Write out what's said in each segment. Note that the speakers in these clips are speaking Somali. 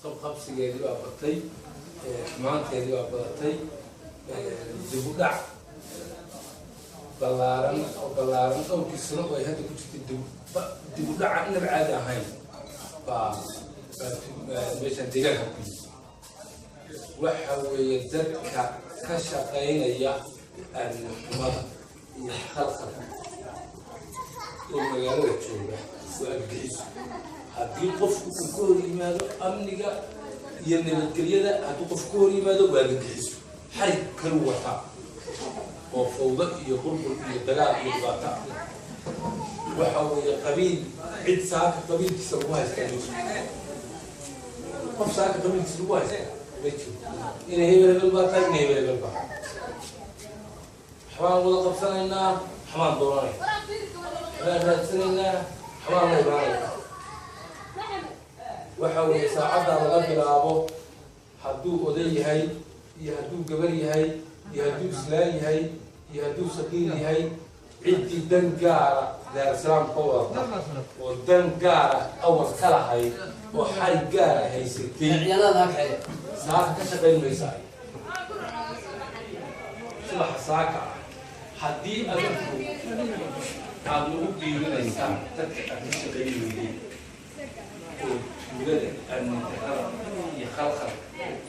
Isqabqabsigeedii baa batay, xumaanteedii baa badatay, dib u dhac ballaaran oo ballaaran dhowrkii sano oo ay hadda ku jirtay, dib u dhaca inaba caadi ahayn baa meeshaan deegaanka ku yimi. Waxa weeye dadka ka shaqaynaya amni xumada iyo khalkhalka oo magaalada jooga waa argagixiso. Haddii qofku uu ka hor yimaado amniga iyo nabadgelyada, haddii qof ka hor yimaado, waa argagixiso. Xarig kalu wataa oo fawdo iyo burbur iyo dagaal iyo dhibaato ah. Waxa weeye qabiil, cid saaka qabiilkiisa lagu haystaa ma jiro. Qof saaka qabiilkiisa lagu haystaa ma jiro. Inay hebel hebel baa tahay, inay hebel hebel baa, waxbaan wada qabsanaynaa, waxbaan doonanay, waxbaan raadsanaynaa, waxbaan la imaanaya. Waxa weeye saacaddaa laga bilaabo, hadduu oday yahay iyo hadduu gabar yahay iyo hadduu islaan yahay iyo hadduu saqiir yahay, ciddii dan gaara Daarusalaam ka wadata oo dan gaara awal ka lahayd oo xarig gaara haysatay, saaka ka shaqayn maysa. Subaxa saaka ah, haddii adinku aada nagu biirinaysaan dadka aad ka shaqayn weydeen oo tuulada amni darrada iyo khalkhalka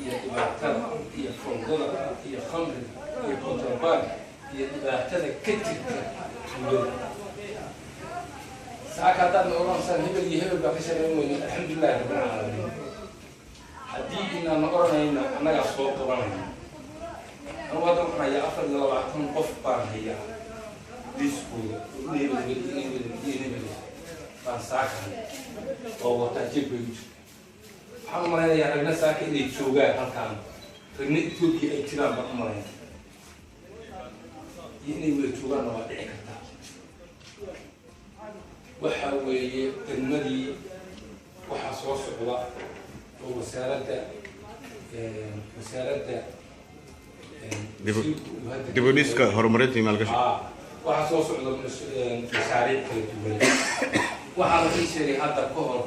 iyo dhibaatada iyo fawdada iyo khamriga iyo kontrabaanka iyo dhibaatada ka jirta tuulada saaka, haddaad na odhanaysaan hebel iyo hebel baa ka shaqayn weyne, alxamdulilahi rabbilcaalamiin. Haddii inaan oranayna annagaa soo qabanayna. Anugu hadda waxaan hayaa 24 qof baan hayaa liiskooda oo in hebel hebel, in hebel hebel, in hebel baan saaka haya oo wataa, jeeb bay u jirta. Waxaan u malaynayaa ragna saaka inay joogaan halkaan, ragna Etoobiya ay jiraan baan u malaynaya, iyo inay wada joogaanna waa dhici kartaa. Waxa weeye degmadii waxaa soo socda oo wasaaradda Dib u dhiska, horumarinta iyo maalgashiga. Waxaa soo socda mashaariic kala duwan. Waxaa la ii sheegay hadda ka hor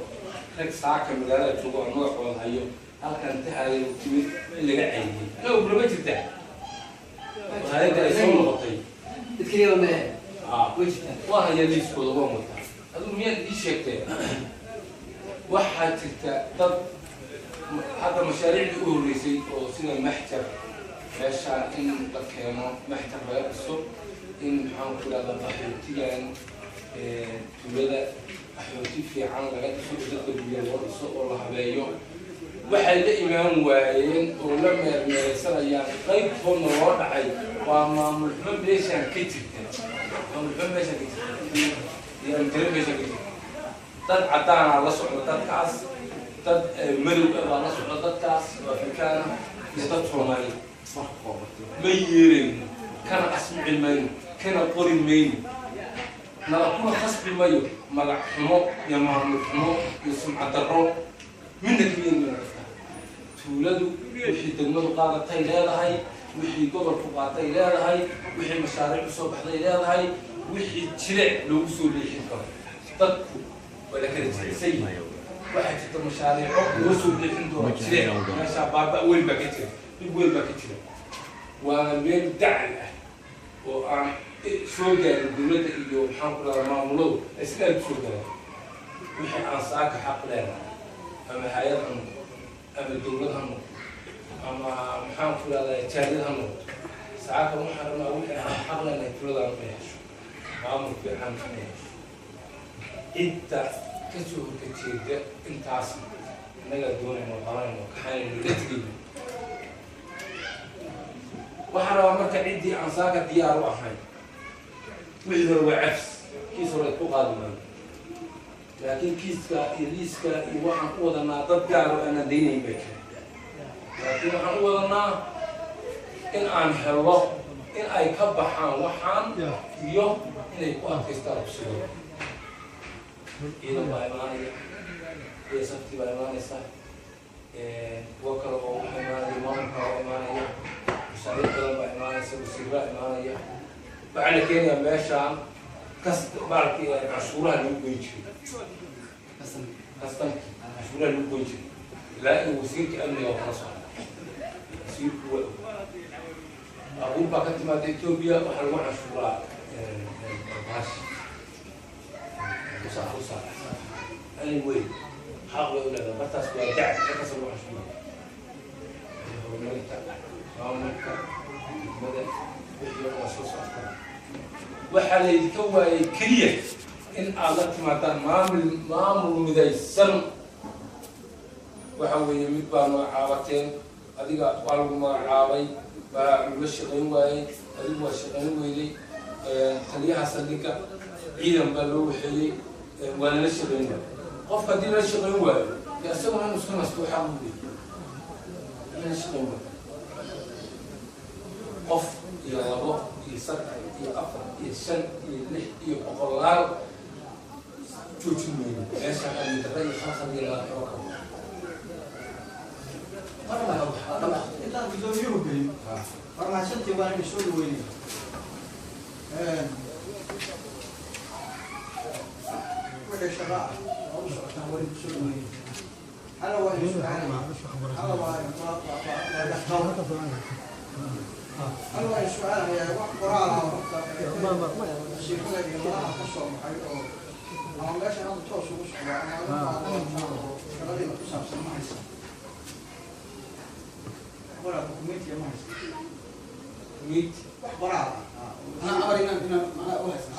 rag saaka magaalada joogo oo magacooda hayo halkan tahaya timid in laga celiyey. Anagu kulama jirtaa hay'adda ay soo noqotay. Waa haya liiskooda, waan wataa. Adigu miyaad ii sheegtee? Waxaa jirta dad hadda mashaariicdii u horreysay oo sida maxjar meeshaan in la keeno, maxjar laga dhiso, in maxaan ku idhahdaa qaxootigan tuulada qaxooti fiican laga dhiso oo dadka gurya loo dhiso oo la habeeyo, waxay la imaan waayeen oo la meermeeraysanayaan, qaybtoodna loo dhacay, waa maamul xumo meeshaan ka jirta. Maamul xumo meeshaan ka jirta iyo amtiro meeshaan ka jirta. Dad caddaanaa la socda dadkaas, dad madow ah baa la socda dadkaas oo Afrikaana iyo dad Soomaali. Ma yeerayno, kana asmici mayno, kana qori mayno, nala kuna khasbi mayo. Magac xumo iyo maamul xumo iyo sumcad darro midna ka yeeli mayno. Dadka tuuladu wixii degmadu qaadatay leedahay, wixii gobolku qaatay leedahay, wixii mashaariic usoo baxday leedahay, wixii jileec loogu soo leexin karo. Dadku waa la kala jilicsan yihin. Waxaa jirta mashaariico loo soo leexin doono jileec. Meeshaa baaba weyn baa ka jira, dhib weyn baa ka jira, waana meel dacal ah oo aan soo gaarin dowladda iyo maxaan ku rahdaa maamuladu aysan aada u soo gaarin. Wixii aan saaka xaq leenahay, ama hay'ad ha noqoto, ama dowlad ha noqoto, ama maxaan ku rahdaa jaaliyad ha noqoto, saaka waxaan rabnaa wixii aan xaq leenahay tuuladaan inay hesho, maamul fiican inay hesho. Cidda kasoo horjeeda intaas innagaa doonayno, qabanayno, kaxaynayno, la tegayno. Waxaan rabaa marka ciddii aan saaka diyaar u ahayn, wixii hore waa cafs, kiis hore ku qaadi maayo, laakiin kiiska iyo liiska iyo waxaan u wadanaa dad gaar oo aanaan daynayn baa jira. Laakiin waxaan u wadanaa in aan helo in ay ka baxaan waxaan iyo inay ku adkaystaan kusigooda. Ciidan baa imaanaya iyo safti baa imaanaysa, kuwo kale oo waxaa imaanaya maamulka waa imaanaya, mashaariic badan baa imaanaysa, wasiiraa imaanaya. Waxaa la keenayaa meeshaan kas baalkii canshuuraha lagu goyn jiray, kastamkii canshuuraha lagu goyn jiray Ilaa in wasiirka amniga kala socda, wasiirku waa og. Baabuur baa ka timaada Etoobiya, waxaa lagu canshuuraa bahash usa. Anyway, xaq bay u leedahay bartaas, waa dacab markaas lagu canshuura. Horumarinta maamulka degmada wixii oo dhan soo socota, waxaa laydinka waayay keliya in aad la timaadaan maamul midaysan. Waxa weeye, mid baa magacaabateen, adiga waa lagu magacaabay, baa lagula shaqayn waayey, adigu waa shaqayn weyday. Taliyaha saldhigga ciidan baa loo waxeeyey, waa lala shaqayn waayo. Qofka haddii lala shaqayn waayo, dee isaguna inuu iska nasto waxaa u leeyahay. Lala shaqayn waayo qof iyo labo iyo saddex iyo afar iyo shan iyo lix iyo boqolaal joojin weyne meesha amni darra iyo khalkhal iyo laga kabo. Intaan gudoomiyuhu gelin, war mahadsantii, waan idin soo dhaweynaya. Wixii shaqa ah oo u socotaan waa idin soo dhaweynaya. Hala waa idin su-aalaya, hala waa hal waa idin su-aalayaa. Wax qoraal ah horta wasiirada iyo madaxa ka soo baxay oo ama meeshan hadda toos ugu socda ama oo shaqadiina ku saabsan ma haysa? Qoraal documentiya ma haysa? Mid wax qoraal ah. أنا أمر إن أنا macnaha u haysan.